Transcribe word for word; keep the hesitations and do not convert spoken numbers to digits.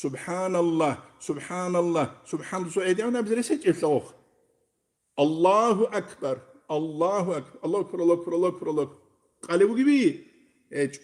Субханаллагь, субханаллагь, субханаллагь. Цо гӀедегӀан абизе рес гьечӀеб лъагӀох. Аллагьу акбар, Аллагьу акбар, Аллагьу акбар, Аллагьу акбар, Аллагьу акбар, Аллагьу акбар. Къалеб бугеби? ГьечӀо.